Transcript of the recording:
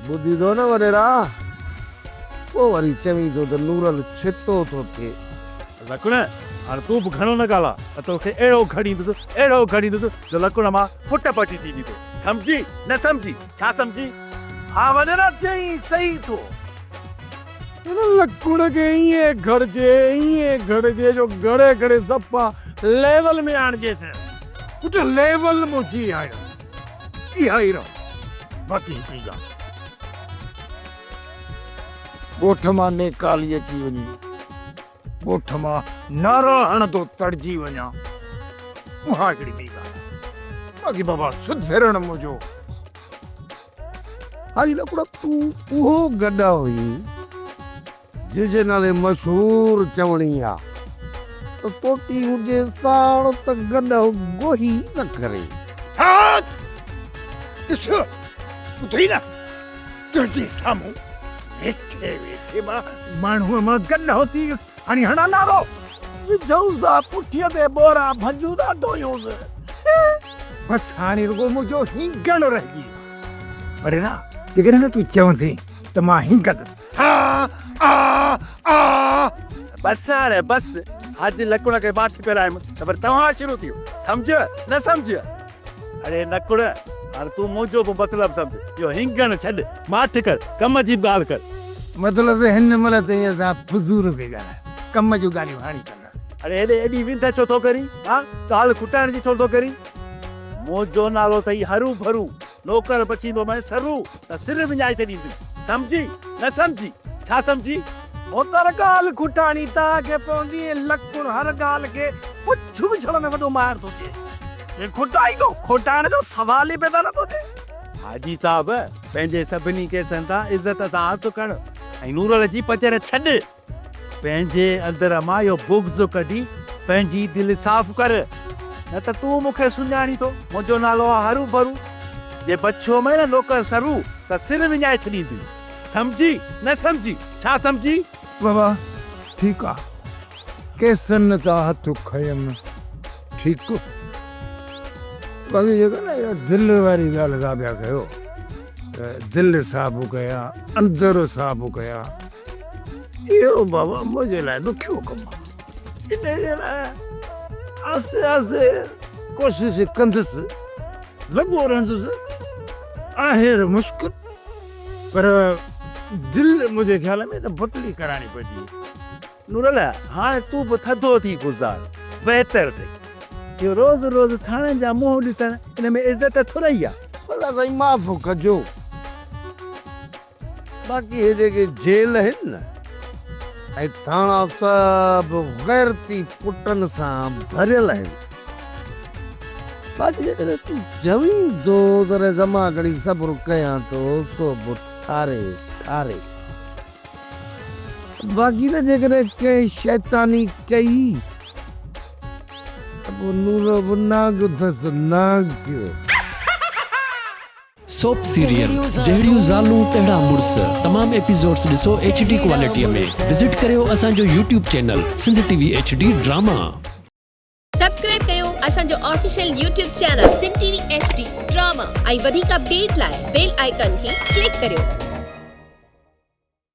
ٻڌي ٿو نه وڏيرا؟ پوء وري چوين ٿو ته نورل ڇتو ٿو ٿئي. لڪڻ، هاڻ تون به گهڻو نه ڳالهاء ته توکي اهڙو گهڙيندس، اهڙو گهڙيندس جو لڪڻ مان ڦٽ پٽي ٿي ويندو. سمجهي؟ نه سمجهي؟ ڇا سمجهي؟ ها وڏيرا چئين صحيح ٿو. هن لڪڻ کي ائين گهڙجي، ائين گهڙجي جو گهڙي گهڙي صفا ليول ۾ آڻجيس. پٽ ليول منهنجي آهي اها ئي رهه باقي هڪڙي ڳالهه. ڳوٺ مان نيڪالي اچي وڃي، ڳوٺ مان نعرا هڻندو تڙجي وڃان، اها هڪڙي ٻي ڳالهه آهي. باقي بابا سڌرڻ منهنجو. حاجي لڪڙو تون اهو گڏهه هئين جنهن جي نالي مشهور چوڻي آ ته سوٽي هجي ساڻ ته گڏهه گوهي نه ڪري. ها ڏس ٻڌئي نه تنهنجي سامهون ويٺي ويٺي مان ماڻهوء مان گڏهه ٿي ويس هاڻي هڻان نعرو. وجهونس ٿا پٺيء تي ٻورا ڀنجون ٿا ڍويونس. بس هاڻي رڳو منهنجو هينگڻ رهجي ويو آهي. پر نه جيڪڏهن نه تون چوندين ته مان هينگندس. ها آ آ. بس هاڻي بس، حاجي لڪڻ کي ماٺ ڪرايم ته وري توهان شروع ٿي ويو. سمجهيو نه سمجهيو؟ اڙي نڪڙ، هاڻي تون منهنجو به مطلب سمجهه. اهو هينگڻ ڇڏ، ماٺ ڪر، ڪم جي به ڳالهه ڪر. مطلب ته هن مهل تائين اسان فضول پئي ڳالهايو، ڪم جون ڳالهيون هاڻي ڪنداسين. اڙي هيڏي ايڏي وينڌ ڇو ٿو ڪرين؟ ها، ڳالهه کٽائڻ جي ڇو ٿو ڪرين؟ منهنجو نالو اٿئي هرو ڀرو، نوڪر بچيندومانء سرو ته سر وڃائي ڇڏيندين. سمجهي؟ نه سمجهي؟ ڇا سمجهي؟ ڀوتار ڳالهه کٽاڻي تان کي پوندي ۽ لڪڻ هر ڳالهه کي پڇ وجهڻ ۾ وڏو ماهر ٿو ٿئي. جي کٽائيندو، کوٽائڻ جو سوال ئي پيدا نٿو ٿئي. حاجي صاحب، پنهنجي سڀني ڪيسن تان عزت سان هٿ کڻ ۽ نورل جي پچر ڇڏ. پنهنجي اندر مان اهو بغض ڪڍي پنهنجي دل صاف ڪر، نه ته تون مون کي سڃاڻين ٿو، منهنجو نالو آهي هرو ڀرو، جي بڇيومئين نه نوڪر سرو ته سر وڃائي ڇڏيندين. سمجهي؟ نه سمجهي؟ ڇا سمجهي؟ بابا ٺيڪ آ، ڪيسن تان هٿ کنيم، ٺيڪ. باقي جيڪا نه اها دل واري ڳالهه ٿا پيا ڪيو ته دل صاف ڪيان، اندر صاف ڪيان. اهو بابا منهنجي لاء ڏکيو ڪم آهي. انهيء جي لاء آهستي آهستي ڪوشش ڪندس، لڳو رهندس. آهي ته مشڪل پر دل منهنجي خيال ۾ ته بدلي ڪرائڻي پوندي. نورل، هاڻي تون به ٿڌو ٿي گذار، بهتر اٿئي. اهو روز روز ٿاڻن جا منهن ڏسڻ ان ۾ عزت ٿورئي آهي. الله سائين معاف ڪجو. باقي هي جيڪي جيل آهن نه ۽ ٿاڻا سڀ غيرتي پٽن سان ڀريل آهن. باقي جيڪڏهن تون چوين ٿو تڏهن زما گهڙي صبر ڪيان ٿو سو به ٺاري ٺاري. باقي نه جيڪڏهن ڪنهن شيطاني ڪئي ته پوء نورو به نانگ اٿس نانگ. سوپ سيريل جهڙيون زالون تهڙا مڙس تمام ايپيسوڊس ڏسو ايڇ ڊي ڪوالٽي ۾ وزٽ ڪريو اسان جو YouTube channel Sindh T V H D drama. Subscribe ڪيو اسان جو official YouTube channel Sindh T V H D drama ۽ وڌيڪ اپڊيٽ لاء بيل آئيڪان کي ڪلڪ ڪريو.